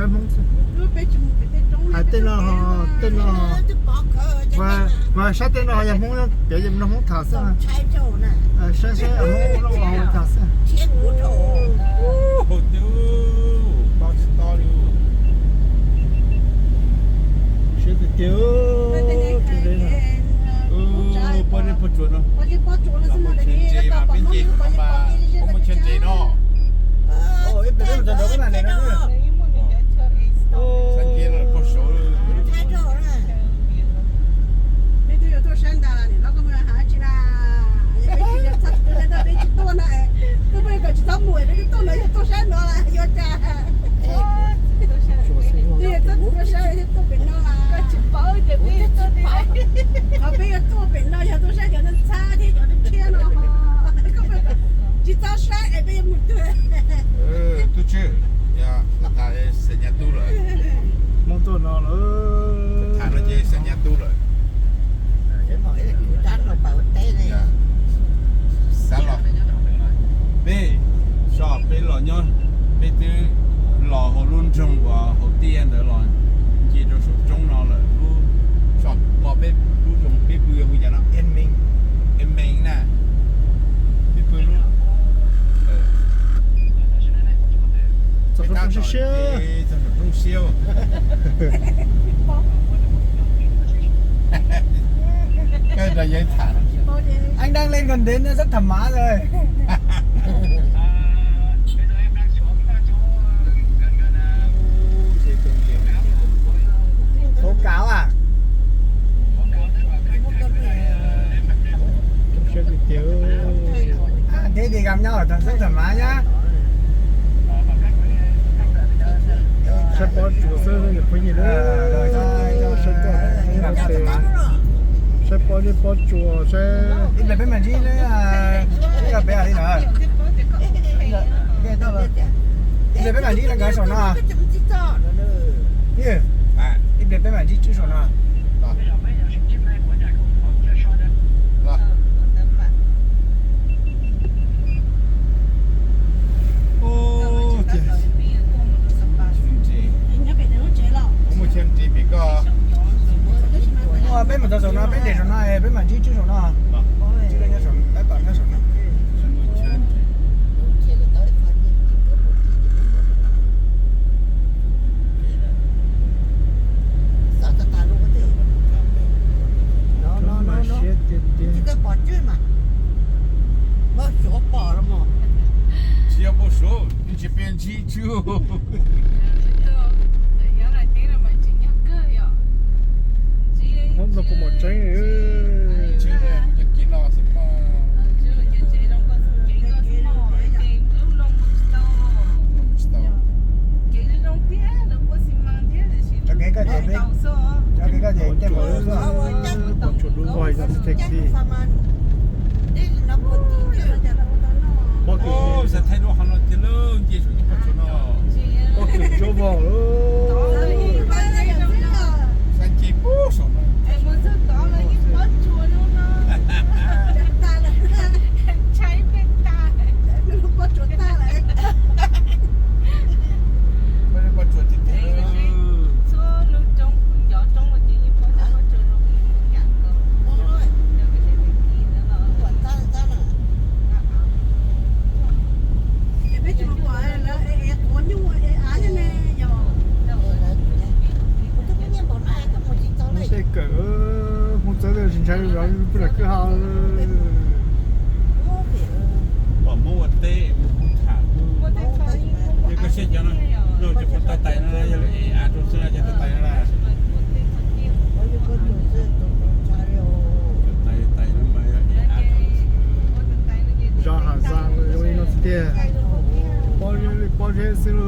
Hmoob xwb. Hais tej no, tej no, mas saib tej no yog Hmoob, piav mloog Hmoob tham xwb. Saib saib Hmoob tham xwb. Siab tiag tiag. Peb mus chaw ntses no, peb mus chaw ntses no. Peb twb yuav tuaj sab nrad, nim no koj mus hais tsis na, peb tsis tuaj no, koj pheej kom tsis txhob mus, peb twb tuaj no, yog tuaj sab no las yuav cas? Twb yog txhob tuaj sab, tuaj pem no las. Qhov peb yuav tuaj pem no yog tuaj saib cov ntxhab thiab cov rhiab no. Koj pheej kom tsis txhob saib es peb yuav mus twg? Tub Tswb, yog tas xav nyab tub lawm. Hmoob tuaj no lawm. Tham no ces xav nyab tub lawm. Xav los, peb, so peb los nyob, peb twb los hauv lub nroog uas hauv tiaj ntawd los nce rau saum roob no lawm, lub, so pom peb lub nroog peb pw hu cas no, Em Mees na, peb pw lub, txog saum roob siab siab, txog saum roob siab. Anh đang lên còn đến rất thoải mái rồi. Tố cáo à? Thế thì gặp nhau ở tận rất thoải mái nhá. Saib pob tsuas xwb, niam phooj ywg, saib pob, saib pob tsuas, saib. Ib pliag peb mam ntsib, ib pliag peb mam li na. Ib pliag peb mam ntsib nkawd saum no. Ib pliag peb mam ntsib Tswb saum no. Peb mus txog saum no, peb nres saum no, peb mam ntsib Tswb saum no. Tswb nyob saum, peb pab nyob saum no. Siab tiag tiag. Tsis yog pom Suav, tsis pom Tswb. Hmoob no kuj muaj tseeb. Rau kev koj ces, rau kev koj ces tej mus xwb. Pob kws tsuab vog lawm. Tej kawm, Hmoob txawb tsis ntshai zov peb lam kwj ha. Pom Hmoob ua teb, Hmoob tham, yog koj siab cov no, no cov pov tais no yog lawv ev av rau xwb, cov pov tais no na. Zos Hav Zaas zoo li no tiag, pob zeb li pob zeb xwb lauj.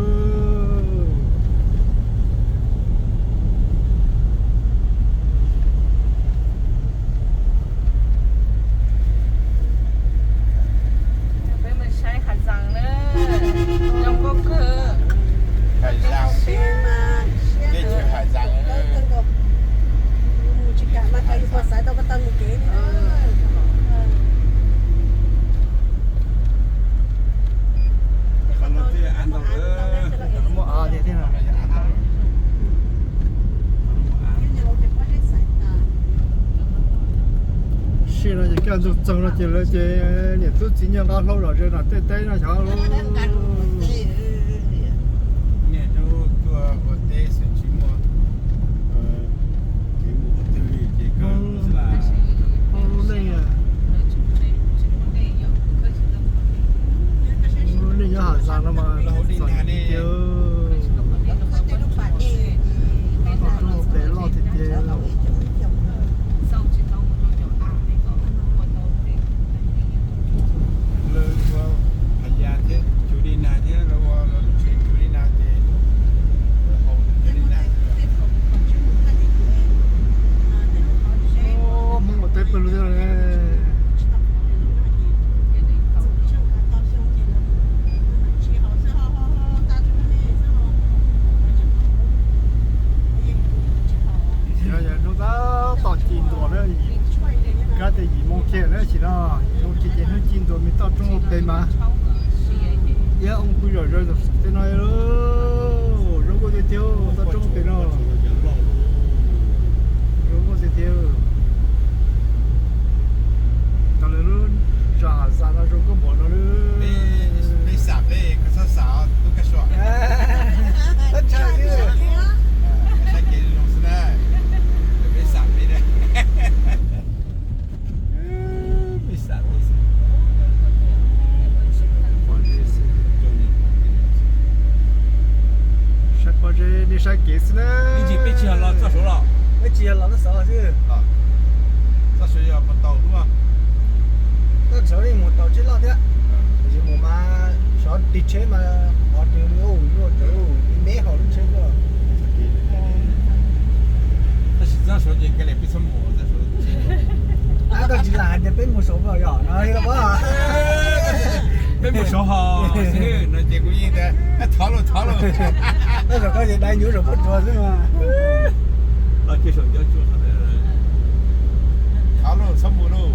Peb mus saib Hav Zaas na, zoo nkauj kawg. Hav Zaas, teb chaws Hav Zaas. Mus tsis kam mas No ces kaj ntug txoog no ces lawv ces niam tub txiv nyuag nqa hlau zom zaws nram tej teb no xyov. Niaj hnub tuaj ua teb xwb tsis muaj kev mus ua twg li ces kawg Hmoob lub neej, Hmoob lub neej nyob Has Zas no mas txom nyem tiag tiag, toj roob hauv pes loj tiag tiag. Lawv ua Phas Yas thiab Cus Li Nas thiab lawv ua lub tsev Cus Li Nas ces lawv haus Cus Li Nas. Hmoob ua teb pawg lug thiab ne. Yog hnub tab tom ci ntua na, kab tias yim moo kiag na, sim no yim moo kiag ces hnub ci ntua me toj roob pem mas. Iab oo pw zom zaws tej no, zoo nkauj tiag tiag toj roob pem no. Zoo nkauj tiag tiag. Tau lawv lub zos Has Zas no zoo nkauj npaum no lawm. Peb xam peb, koj txhob xam tub Kab Suav. Saib kev zoo xwb na, peb xam peb. Peb xam peb xwb. Saib pob zeb nej saib kev xwb na. Ib ntsis peb tsis yog los txoj saud los, peb tsis yog los txoj saud xwb. Txoj saud yog mus tau lub, txoj saud yeej mus tau tsheb loj thiab. Tiam sis mus mas sov tig tsheb mas qhov twg li ub yuav rawv ib neb hauv lub tsheb tuaj. Tab sis txoj saud ces kav liam peb txhob mus txoj saud. Koj tsis lam hais tias peb mus saud los yog no li los. Peb mus saud hos xwb no ces kuv yeej tias thov lauj thov lauj. Koj zaum koj ces dai nyuv saum pob tsuas xwb mas. Los kiag saum cov tsua thov lauj txhob mus lauj.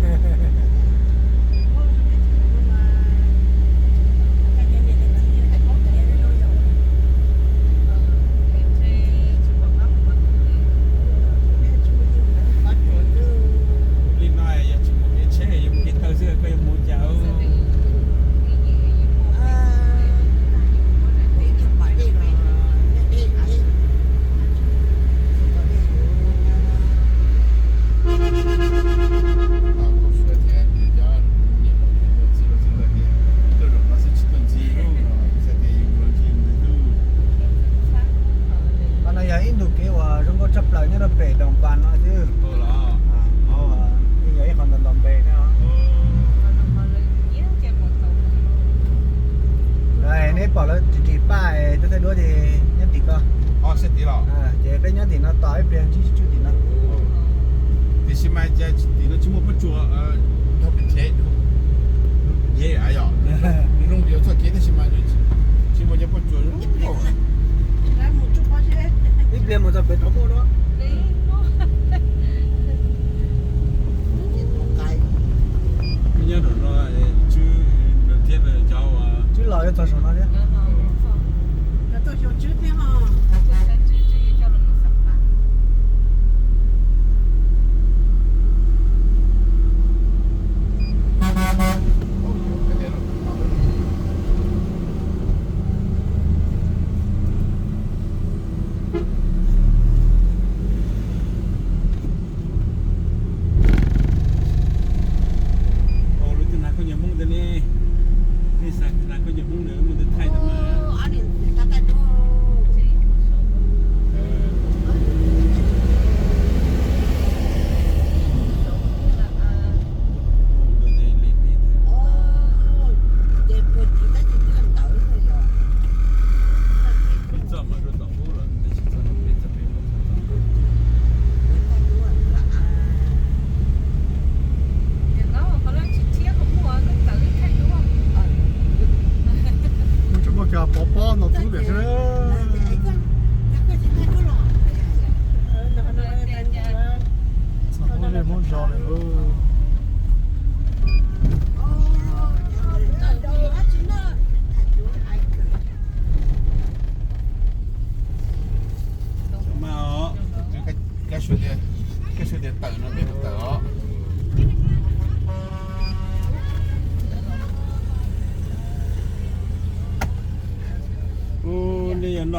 Li no yog tsis mus kev tsheb yuav mus kev taw xwb koj yuav mus cas? Qhov no yog ib ntu kev uas zoo nkauj tshaj plaws nyob rau pem Doos Pas no xwb. Yog ib qho ntawm nto npe thiab. Neb pom lawv ris ris paj es tuaj thaij duab ces nyob tim ko. Ces peb nyob tim no tos ib pliag ntsib tsuj tim no. Tiam sis mas cas tim no tsis muaj pob tsuas, nrog pem tsev, nrog pem tsev yom, nws zoo yog txoj kev tab sis mas nws tsis muaj cov pob tsuas zoo. Ib pliag mus txog pem tod muaj dua. Nyob rau no, Tswb, Nplog thiab cov, Tswb los yuav txog saum no thiab. Lawv tus hnav khaub ncaws Hmoob ntawd ne, nej xav hnav khaub ncaws Hmoob ntawd mus ntawd thaij.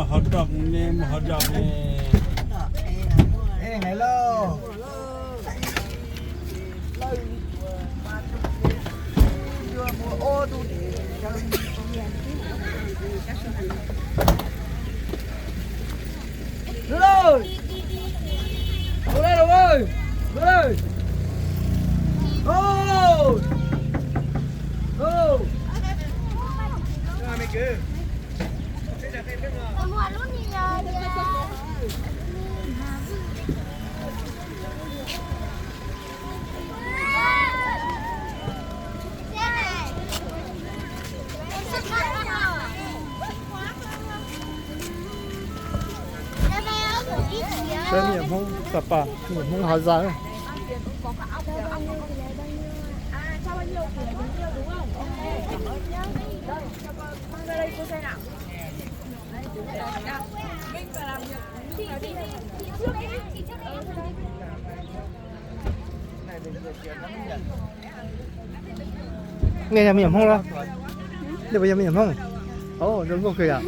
Ho roj ne, mus ho roj ne. Ej, hais lauj. Saib me nyuam Hmoob, tau pom me nyuam Hmoob hav zas. Nej yog me nyuam Hmoob los? Nej puas yog me nyuam Hmoob? Ov, zoo nkauj kawg yom.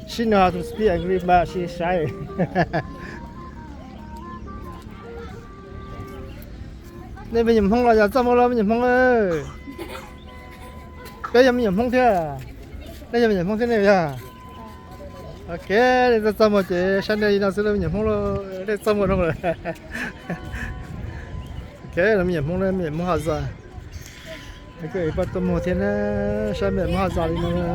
She know how to speak English, but she shy. Nej me nyuam Hmoob los yog txaj muag los me nyuam Hmoob? Peb yog me nyuam Hmoob thiab. Nej yog me nyuam Hmoob thiab nej yog? Ok, nej txaj txaj muag ces sab nej li no xwb los me nyuam Hmoob los, nej txaj muag zoo lawm. Ok, los me nyuam Hmoob, me nyuam Hmoob hav zas. Koj poj tuaj muag thiab na, saib me nyuam Hmoob hav zas li no.